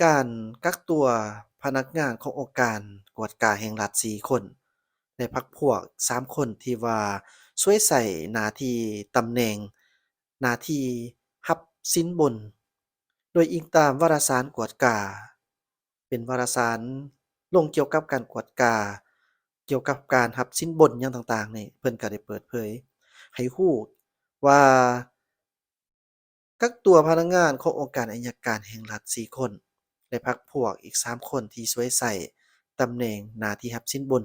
ການກັກຕົວພະນັກງານຂອງອົງການກວດກາແຫ່ງລັດສີ່ຄົນ ແລະ ພັກພວກສາມຄົນທີ່ວ່າສວຍໃຊ້ໜ້າທີ່ຕຳແໜ່ງ ໜ້າທີ່ຮັບສິນບົນ ໂດຍອີງຕາມວາລະສານກວດກາ ເປັນວາລະສານລົງກ່ຽວກັບການກວດກາ ກ່ຽວກັບການຮັບສິນບົນຫຍັງຕ່າງໆນີ້ ເພິ່ນກໍໄດ້ເປີດເຜີຍໃຫ້ຮູ້ວ່າ ກັກຕົວພະນັກງານຂອງອົງການໄອຍະການແຫ່ງລັດສີ່ຄົນ ແລະ ພັກພວກອີກສາມຄົນທີ່ສວຍໃຊ້ຕຳແໜ່ງໜ້າທີ່ຮັບສິນບົນ.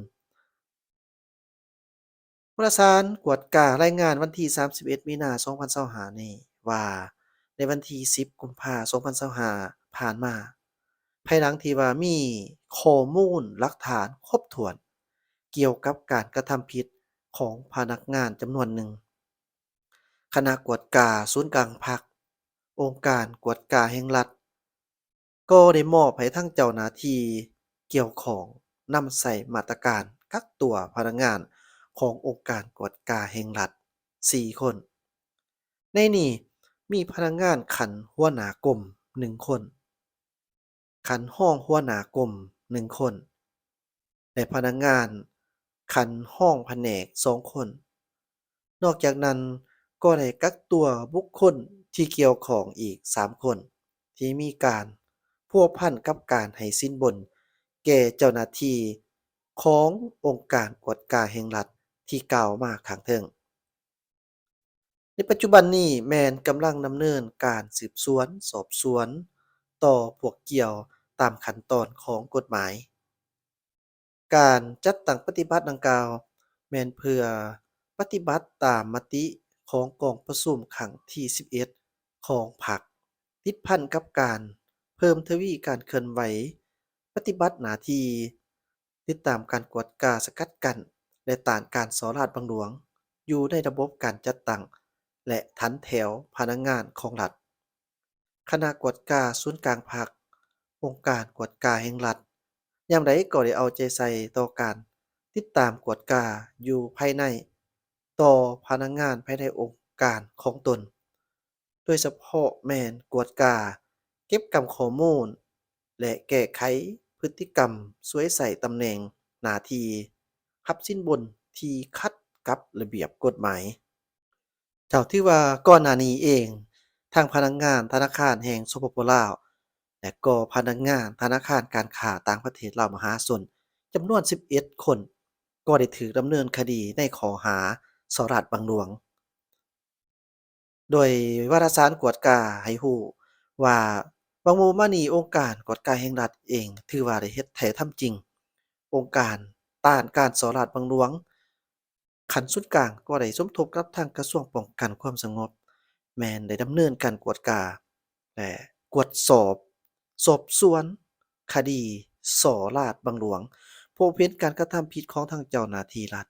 ວາລະສານກວດກາລາຍງານວັນທີສາມສິບເອັດ ມີນາ ສອງພັນຊາວຫ້ານີ້ວ່າ ໃນວັນທີສິບ ກຸມພາ ສອງພັນຊາວຫ້າ ຜ່ານມາ, ພາຍຫຼັງທີ່ວ່າມີຂໍ້ມູນຫຼັກຖານຄົບຖ້ວນກ່ຽວກັບການກະທຳຜິດຂອງພະນັກງານຈຳນວນໜຶ່ງ, ຄະນະກວດກາສູນກາງພັກ, ອົງການກວດກາແຫ່ງລັດ ກໍໄດ້ມອບໃຫ້ທາງເຈົ້າໜ້າທີ່ກ່ຽວຂ້ອງນຳໃຊ້ມາດຕະການກັກຕົວພະນັກງານຂອງອົງການກວດກາແຫ່ງລັດສີ່ຄົນ. ໃນນີ້ມີພະນັກງານຂັ້ນຫົວໜ້າກົມໜຶ່ງຄົນ, ຂັ້ນຮອງຫົວໜ້າກົມໜຶ່ງຄົນ ແລະ ພະນັກງານຂັ້ນຮອງພະແນກສອງຄົນ. ນອກຈາກນັ້ນກໍໄດ້ກັກຕົວບຸກຄົນທີ່ກ່ຽວຂ້ອງອີກສາມຄົນ ທີ່ມີການພົວພັນກັບການໃຫ້ສິນບົນແກ່ເຈົ້າໜ້າທີ່ຂອງອົງການກວດກາແຫ່ງລັດທີ່ກ່າວມາຂ້າງເທິງ. ໃນປັດຈຸບັນນີ້ແມ່ນກຳລັງດຳເນີນການສືບສວນສອບສວນຕໍ່ພວກກ່ຽວຕາມຂັ້ນຕອນຂອງກົດໝາຍ. ການຈັດຕັ້ງປະຕິບັດດັ່ງກ່າວ ແມ່ນເພື່ອປະຕິບັດຕາມມະຕິຂອງກອງປະຊຸມຄັ້ງທີສິບເອັດຂອງພັກ, ຕິດພັນກັບການເພີ່ມທະວີການເຄື່ອນໄຫວປະຕິບັດໜ້າທີ່ ຕິດຕາມການກວດກາສະກັດກັ້ນ ແລະ ຕ້ານການສໍ້ລາດບັງຫຼວງ ຢູ່ໃນລະບົບການຈັດຕັ້ງ ແລະ ຖັນແຖວພະນັກງານຂອງລັດ. ຄະນະກວດກາສູນກາງພັກ, ອົງການກວດກາແຫ່ງລັດ ຍາມໃດກໍໄດ້ເອົາໃຈໃສ່ຕໍ່ການຕິດຕາມກວດກາຢູ່ພາຍໃນ ຕໍ່ພະນັກງານພາຍໃນອົງການຂອງຕົນ. ໂດຍສະເພາະແມ່ນກວດກາ, ເກັບກຳຂໍ້ມູນ ແລະ ແກ້ໄຂພຶດຕິກຳສວຍໃຊ້ຕຳແໜ່ງໜ້າທີ່ຮັບສິນບົນທີ່ຂັດກັບລະບຽບກົດໝາຍ. ເຈົ້າ ຖືວ່າກ່ອນໜ້ານີ້ເອງ ທາງພະນັກງານທະນາຄານແຫ່ງ ສປປ ລາວ ແລະ ກໍພະນັກງານທະນາຄານການຄ້າຕ່າງປະເທດລາວມະຫາຊົນ ຈຳນວນສິບເອັດຄົນ ກໍໄດ້ຖືກດຳເນີນຄະດີໃນຂໍ້ຫາສໍ້ລາດບັງຫຼວງ. ໂດຍວາລະສານກວດກາໃຫ້ຮູ້ວ່າ ບາງມື້ມານີ້ອົງການກວດກາແຫ່ງລັດເອງ ຖືວ່າໄດ້ເຮັດແທ້ທຳຈິງ. ອົງການຕ້ານການສໍ້ລາດບັງຫຼວງຂັ້ນສູນກາງ ກໍໄດ້ສົມທົບກັບທາງກະຊວງປ້ອງກັນຄວາມສະຫງົບ ແມ່ນໄດ້ດຳເນີນການກວດກາ ແລະ ກວດສອບ ສອບສວນຄະດີສໍ້ລາດບັງຫຼວງ ພົບເຫັນການກະທຳຜິດຂອງທາງເຈົ້າໜ້າທີ່ລັດ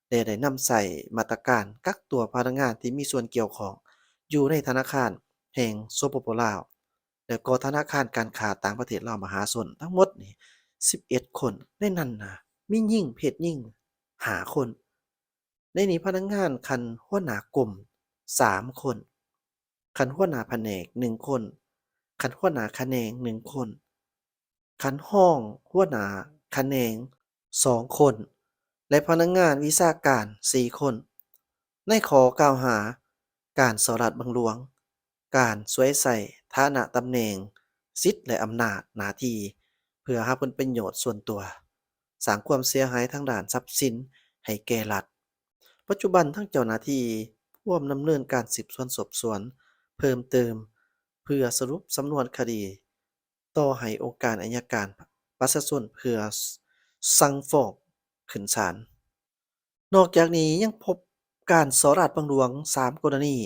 ແລະ ໄດ້ນຳໃຊ້ມາດຕະການກັກຕົວພະນັກງານທີ່ມີສ່ວນກ່ຽວຂ້ອງຢູ່ໃນທະນາຄານແຫ່ງ ສປປ ລາວ ແລະ ກໍທະນາຄານການຄ້າຕ່າງປະເທດລາວມະຫາຊົນ ທັງໝົດນີ້ສິບເອັດຄົນ, ໃນນັ້ນນະ ມີຍິງ ເພດຍິງຫ້າຄົນ. ໃນນີ້ພະນັກງານຂັ້ນຫົວໜ້າກົມສາມຄົນ, ຂັ້ນຫົວໜ້າພະແນກໜຶ່ງຄົນ, ຂັ້ນຫົວໜ້າຂະແໜງໜຶ່ງຄົນ, ຂັ້ນຮອງຫົວໜ້າຂະແໜງສອງຄົນ ແລະ ພະນັກງານວິຊາການສີ່ຄົນ ໃນຂໍ້ກ່າວຫາການສໍ້ລາດບັງຫຼວງ, ການສວຍໃຊ້ຖານະຕຳແໜ່ງ, ສິດ ແລະ ອຳນາດໜ້າທີ່ ເພື່ອຫາຜົນປະໂຫຍດສ່ວນຕົວ, ສ້າງຄວາມເສຍຫາຍທາງດ້ານຊັບສິນໃຫ້ແກ່ລັດ. ປັດຈຸບັນທາງເຈົ້າໜ້າທີ່ພວມດຳເນີນການສືບສວນສອບສວນເພີ່ມເຕີມ ເພື່ອສະຫຼຸບສຳນວນຄະດີ ຕໍ່ໃຫ້ອົງການໄອຍະການປະຊາຊົນເພື່ອສັ່ງຟ້ອງຂຶ້ນສານ. ນອກຈາກນີ້ຍັງພົບການສໍ້ລາດບັງຫຼວງສາມກໍລະນີ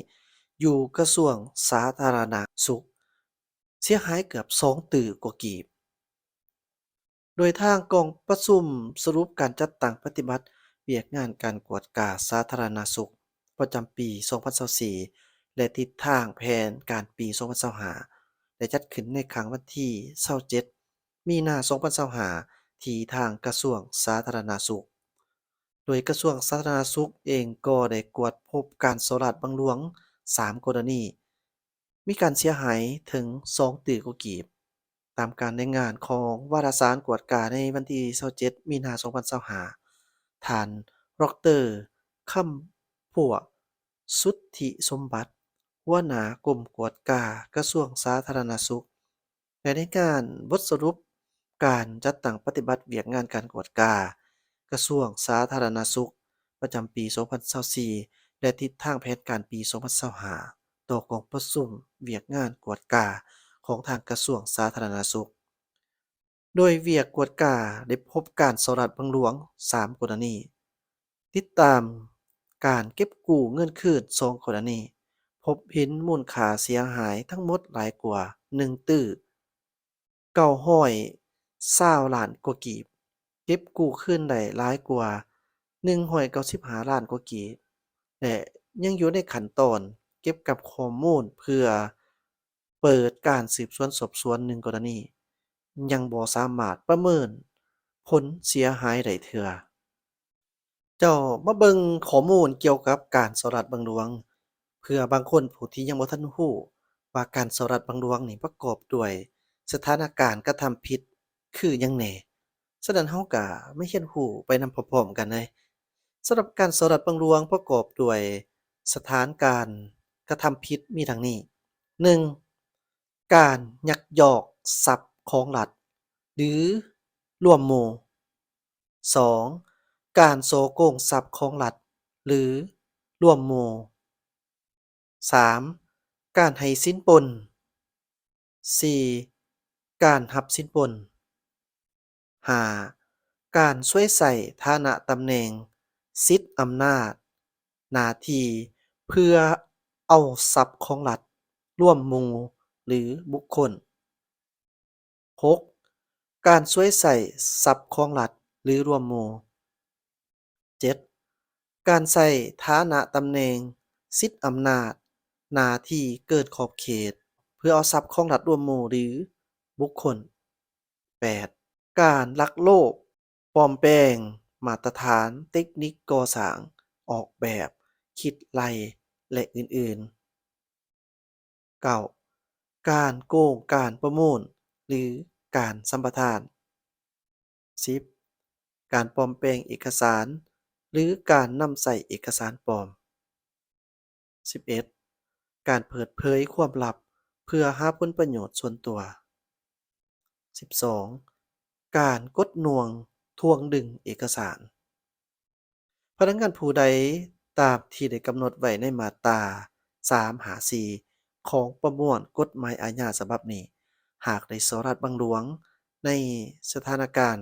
ຢູ່ກະຊວງສາທາລະນະສຸກ ເສຍຫາຍເກືອບສອງຕື້ກວ່າກີບ. ໂດຍທາງກອງປະຊຸມສະຫຼຸບການຈັດຕັ້ງປະຕິບັດວຽກງານການກວດກາສາທາລະນະສຸກ ປະຈຳປີສອງພັນຊາວສີ່ ແລະ ທິດທາງແຜນການປີສອງພັນຊາວຫ້າ ໄດ້ຈັດຂຶ້ນໃນຄັ້ງວັນທີຊາວເຈັດ ມີນາ ສອງພັນຊາວຫ້າ ທີ່ທາງກະຊວງສາທາລະນະສຸກ. ໂດຍກະຊວງສາທາລະນະສຸກເອງກໍໄດ້ກວດພົບການສໍ້ລາດບັງຫຼວງສາມກໍລະນີ ມີການເສຍຫາຍເຖິງສອງຕື້ກວ່າກີບ. ຕ ຕາມການລາຍງານຂອງວາລະສານກວດກາໃນວັນທີຊາວເຈັດ ມີນາ ສອງພັນຊາວຫ້າ, ທ່ານ ດອກເຕີ ຄຳພົວ ສຸດທິສົມບັດ ຫົວໜ້າກົມກວດກາ ກະຊວງສາທາລະນະສຸກ ໄດ້ລາຍງານບົດສະຫຼຸບການຈັດຕັ້ງປະຕິບັດວຽກງານການກວດກາ ກະຊວງສາທາລະນະສຸກ ປະຈຳປີສອງພັນຊາວສີ່ ແລະ ທິດທາງແຜນການປີສອງພັນຊາວຫ້າ ຕໍ່ກອງປະຊຸມວຽກງານກວດກາຂອງທາງກະຊວງສາທາລະນະສຸກ. ໂດຍວຽກກວດກາໄດ້ພົບການສໍ້ລາດບັງຫຼວງສາມກໍລະນີ, ຕິດຕາມການເກັບກູ້ເງິນຄືນສອງກໍລະນີ, ພົບເຫັນມູນຄ່າເສຍຫາຍທັງໝົດຫຼາຍກວ່າໜຶ່ງຕື້ ເກົ້າຮ້ອຍຊາວລ້ານກວ່າກີບ, ເກັບກູ້ຄືນໄດ້ຫຼາຍກວ່າໜຶ່ງຮ້ອຍເກົ້າສິບຫ້າລ້ານກວ່າກີບ ແລະ ຍັງຢູ່ໃນຂັ້ນຕອນເກັບກຳຂໍ້ມູນເພື່ອເປີດການສືບສວນສອບສວນໜຶ່ງກໍລະນີ, ຍັງບໍ່ສາມາດປະເມີນຜົນເສຍຫາຍໄດ້ເທື່ອ. ເຈົ້າມາເບິ່ງຂໍ້ມູນກ່ຽວກັບການສໍ້ລາດບັງຫຼວງ ເພື່ອບາງຄົນຜູ້ທີ່ຍັງບໍ່ທັນຮູ້ວ່າການສໍ້ລາດບັງຫຼວງນີ້ປະກອບດ້ວຍສະຖານະການກະທຳຜິດຄືຫຍັງແດ່. ສະນັ້ນເຮົາກະມາຮຽນຮູ້ໄປນຳພ້ອມໆກັນເລີຍ. ສຳລັບການສໍ້ລາດບັງຫຼວງປະກອບດ້ວຍສະຖານການກະທຳຜິດມີດັ່ງນີ້, ໜຶ່ງ ການຍັກຍອກຊັບຂອງລັດ ຫຼື ລວມໝູ່. ສອງ ການສໍ້ໂກງຊັບຂອງລັດ ຫຼື ລວມໝູ່. ສາມ ການໃຫ້ສິນບົນ. ສີ່ ການຮັບສິນບົນ. ຫ້າ ການສວຍໃຊ້ຖານະຕຳແໜ່ງ, ສິດອຳນາດ, ໜ້າທີ່ ເພື່ອເອົາຊັບຂອງລັດ, ລວມໝູ່ ຫຼື ບຸກຄົນ. ຫົກ ການສວຍໃຊ້ຊັບຂອງລັດ ຫຼື ລວມໝູ່. ເຈັດ ການໃຊ້ຖານະຕຳແໜ່ງ, ສິດອຳນາດ, ໜ້າທີ່ເກີນຂອບເຂດ ເພື່ອເອົາຊັບຂອງລັດ, ລວມໝູ່ ຫຼື ບຸກຄົນ. ແປດ ການລັກໂລບ ປອມແປງມາດຕະຖານເຕັກນິກກໍ່ສ້າງ, ອອກແບບ, ຄິດໄລ່ ແລະ ອື່ນໆ. ເກົ້າ ການໂກງການປະມູນ ຫຼື ການສຳປະທານ. ສິບ ການປອມແປງເອກະສານ ຫຼື ການນຳໃຊ້ເອກະສານປອມ. ສິບເອັດ ການເປີດເຜີຍຄວາມລັບເພື່ອຫາຜົນປະໂຫຍດສ່ວນຕົວ. ສິບສອງ ການກົດໜ່ວງທວງດຶງເອກະສານ. ພະນັກງານຜູ້ໃດຕາມທີ່ໄດ້ກຳນົດໄວ້ໃນມາດຕາສາມຫ້າສີ່ຂອງປະມວນກົດໝາຍອາຍາສະບັບນີ້ ຫາກໄດ້ສໍ້ລາດບັງຫຼວງໃນສະຖານະການ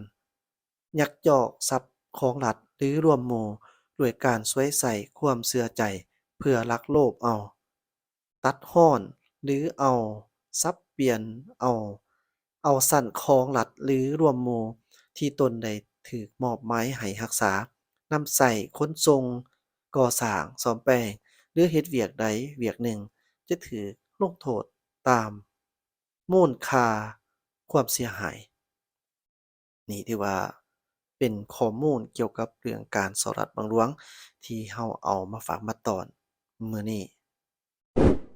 ຍັກຍອກຊັບຂອງລັດ ຫຼື ລວມໝູ່ ດ້ວຍການສວຍໃຊ້ຄວາມເຊື່ອໃຈເພື່ອລັກໂລບເອົາ, ຕັດຮອນ ຫຼື ເອົາສັບປ່ຽນເອົາ, ເອົາຊັ້ນຂອງລັດ ຫຼື ລວມໝູ່ ທີ່ຕົນໄດ້ຖືກມອບໝາຍໃຫ້ຮັກສາ, ນຳໃຊ້ຂົນສົ່ງ, ກໍ່ສ້າງ, ສ້ອມແປງ ຫຼື ເຮັດວຽກໃດວຽກໜຶ່ງ ຈະຖືກລົງໂທດຕາມ ມູນຄ່າຄວາມເສຍຫາຍ. ນີ້ຖືວ່າເປັນຂໍ້ມູນກ່ຽວກັບເລື່ອງການສໍ້ລາດບັງຫຼວງ ທີ່ເຮົາເອົາມາຝາກມາຕ້ອນມື້ນີ້. ແ